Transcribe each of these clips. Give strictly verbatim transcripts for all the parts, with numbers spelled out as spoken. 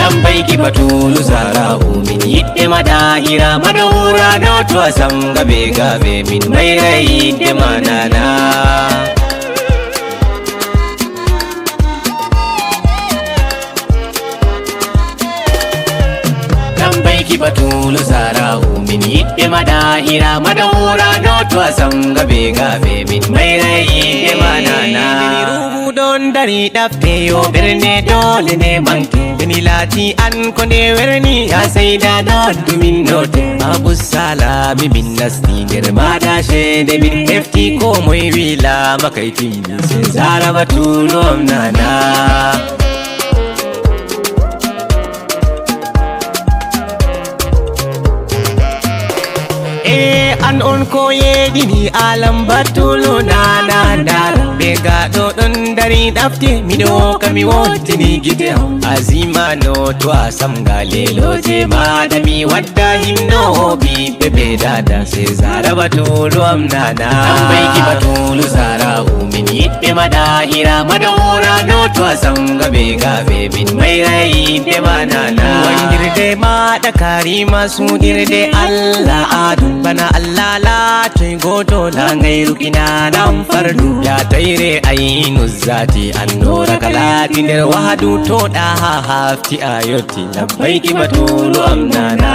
Lambayki Batulu Zara'u, min yiɗɓe ma Dahira, ma ɗo wura ɗo to Asam gabe gabe, min mayray yiɗde ma nana. Lambayki Batulu Zara'u, min yiɗɓe ma Dahira, ma ɗo wura ɗo to Asam gabe gabe, min mayray yiɗde ma nana. Ɗon dari ɗafte yo ɓernde doole nde manke. Beni laati an ko nde werni, ya seyda ɗon dumin note. Abu Salami min nasti nder maɗa ceede min hefti ko moye wi lama kay timmi. Se Zara Batulu am nana. E an on ko yeɗini alam Batulu nana ndara. Ɓe gaɗo ɗon dari ɗafte miɗo ka mi wottini gite am. Azima no to Asam ga leloje maɗa mi wadda hinno ɓiɓɓe ɓe dada. Se Zara Batulu am nana. Lambayki Batulu Zara'u, min yiɗɓe ma Dahira, ma ɗo wura ɗo to Asam gabe gabe, min mayray yiɗde ma nana. Wangirde maɗa Karima suuɗirde Allah adun. Bana Allah laatoy gooto, la ngayru kinanam fardu. Ya tayre aynu zati, annora ka laati nder wahadu, to ɗa ha hafti a yotti. Lambayki Batulu am nana.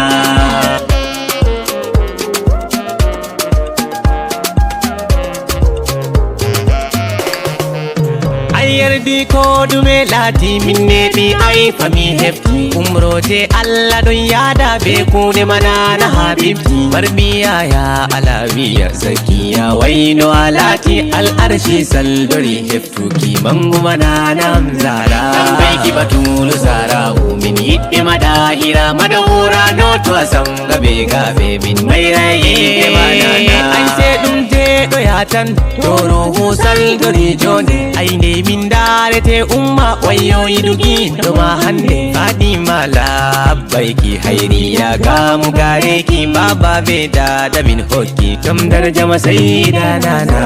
Ay yardi ko ɗume laati, min neeɓi ay fami hefti. Umrooje Allah ɗon yaada be kuuɗe ma nana Habibti. Marmi Yaya Alawiya Zakiya wayno a laati, Al Arshi saldori hefti. Tuki mangu ma nanam Zara. Lambayki Batulu Zara'u, min yiɗɓe ma Dahira, ma ɗo wura ɗo to Asam gabe gabe, min mayray yiɗde ma nana. Ay se ɗum je ɗo yatan, to ruhu saldori jonde. Ay nde min ndarete umma, wayyo yiɗuki ɗo ma hande. Fadima labbayki, Hayriya gamu gareki, baba be dada min hokki. Tom daraja ma seyda nana.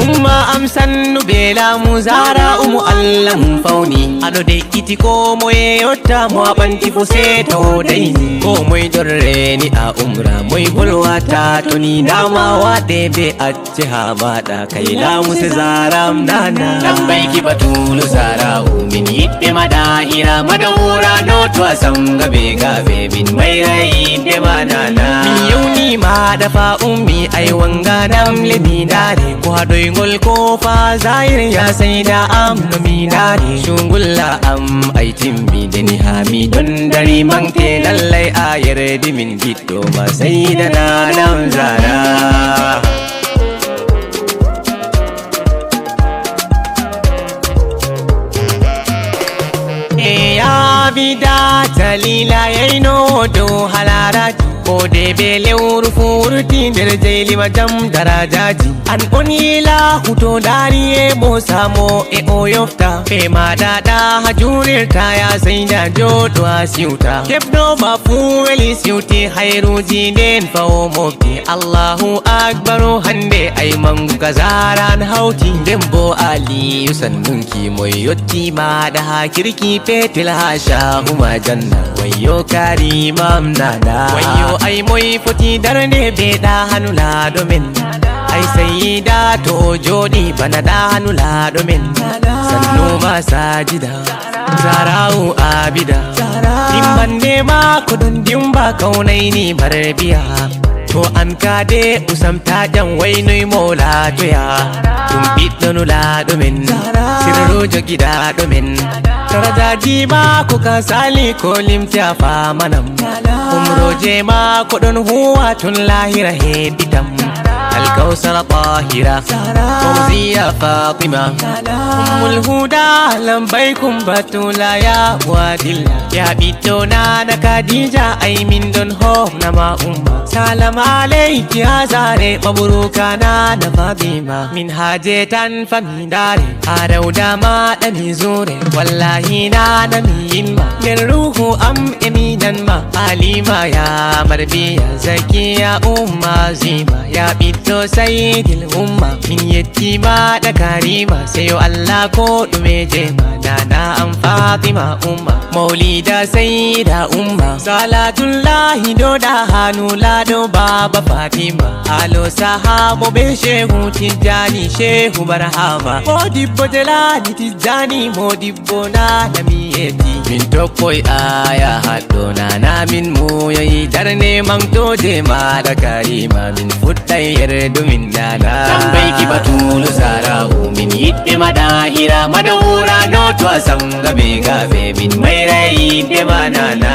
Umma am sannu be laamu, Zara umu Allah mum fawni. Aɗo de'iti ko moye yotta mo a ɓanti fo seeta o dayni. Ko moye ɗon reeni a umra, moye bolwata to ni ndama waɗe be acce ha maɗa. Kay laamu se Zara am nana. Lambayki Batulu Zara'u, min yiɗɓe ma Dahira, ma ɗo wura ɗo to Asam gabe gabe, min mayray yiɗde ma nana. Min yewni ma dafa ummi, ay wanganam le mi ndaare. Ko haɗoygol ko fa zahir ya seyda am no mi ndaare. Cungulla am ay timmi deni ha mi ɗon dari mangte, lallay a yerdi min giɗɗo ma seyda nanam Zara. E ya bida dalila yayno dow halaraji. Koode be lewru fu wurti nder jeylima jam darajaji. An on ilahu to dari e mo samo e o yofta. Be ma dada ha jurirta ya seyda joɗo a siwta. Keɓɗo ma fu weli siwti hayruji nden fa o mofti. Allahu akbaru hande ay mangu ka Zara an hawti. Nden bo Aliyu sannunki moy yotti maɗa ha kirki petel ha shahu ma janna. Wayyo Karima am nana. Wayyo ay moy foti darnde be ɗa hanu laaɗo men. Ay sayida to o joɗi bana ɗa hanu laaɗo men. Sannu ma sajida. Zara'u abida. Timmande ma ko ɗon dimba kawnayni marbiya. To an kade usam taƴam waynoy mo laatoya. Ɗum ɓiɗɗo nulaaɗo men. Sirrujo giɗaaɗo men. Darajaji ma ko ka sali ko limti a famanam. Umroje ma ko ɗon huwa tun lahira heɗitam. Alkawsara tahira. Fawziya Fatima. Ummul huda lambaykum batula ya wadilla. Ya ɓiɗɗo nana Khadija ay min ɗon hofnama umma. Salama Aleyki haa saare, mabruuka naana Fatima. Min haaje tan fami ndaare, haa dawda maaɗa mi zuure. Wallahi naana mi yinma, nder ruuhu am e mi nanma. Halima ya marbiya, Zakiya umma Zima, ya ɓiɗɗo Sayyidil Umma. Min yettima da Karima, seyo Allah ko ɗume jema. Nana am Fatima umma, Maulida Sayyida umma. Salatullahi doda ha Nulaɗo baba Fatima. Alo sahabo be Shehu Tijjani, Shehu Barhama. Modibbo Jelani Tijjani, Modibbo nana mi yeti. Min tokkoy aya haɗɗo nana, min muyoyi darne mantoje maɗa Karima. Min fuɗɗay yerdu min nana. Tambayki Batulu Zara'u, min yiɗɓe ma dahira, ma dahura no to a sanga be gaɓe, min mayra yiɗɓe ma nana.